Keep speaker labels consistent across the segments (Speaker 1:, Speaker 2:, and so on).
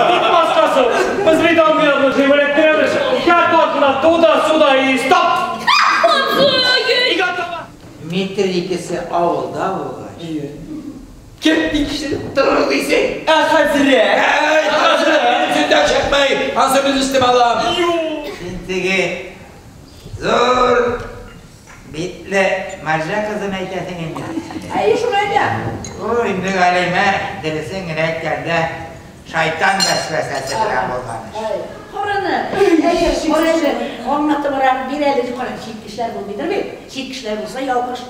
Speaker 1: Бик маскасы. Без бит андыйларны җыеп Я тартына туда-сюда и стоп! И готово!
Speaker 2: Метр икесе авылда булгач. Кем тикшереп торыр дисең?
Speaker 3: Ә хәзрәт?
Speaker 2: Әй, хәзрәт, минем сүздән чыкмый. Ансы үз өстемә алам. Син теге зур битле марҗа кызын әйтәсең инде.
Speaker 4: Әйе, шулай да.
Speaker 2: Ул инде Галимә, дөресен генә әйткәндә, шайтан вәсвәсәсе белән булган эш.
Speaker 4: Караны, әйе, караны, аңлатыбрак бир әле, кара, чит кешеләр булмыйдыр бит. Чит кешеләр булса, ялгыш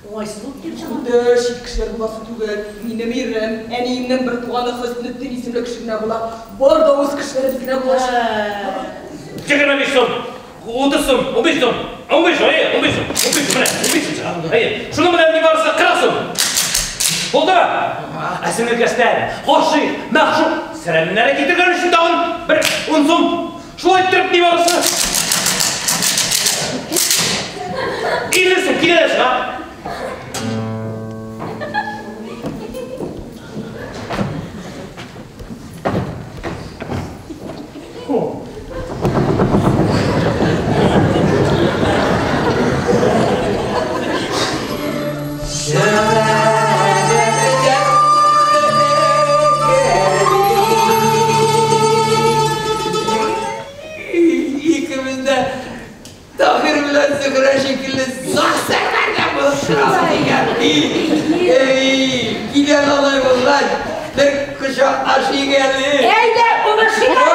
Speaker 4: уңайсыз булып килеп чыга.
Speaker 3: Инде чит кешеләр буласы түгел. Минем ирем, әниемнең бер туганы Хөснетдин исемле кеше генә була. Бар да үз кешеләребез генә булачак.
Speaker 1: 25 сум, 30 сум, 15 сум, 15, әйе, 15 сум, 15 сум, менә, 15 сум чыга. Әйе, шуның белән ни барысы 40 сум. Булдымы? Ә сеңелкәштән, гашыйк, мәгъшук сәламнәре китергән өчен тагын бер 10 сум. Шулай иттереп ни барысы 50 сум килә дә чыга.
Speaker 2: Икебез дә Таһир белән Зөһрә шикелле зур сәфәрдә булып торабыз икән. Эй, килә алай булгач, бер кочаклашыйк әле.
Speaker 4: Әйдә, үбешик.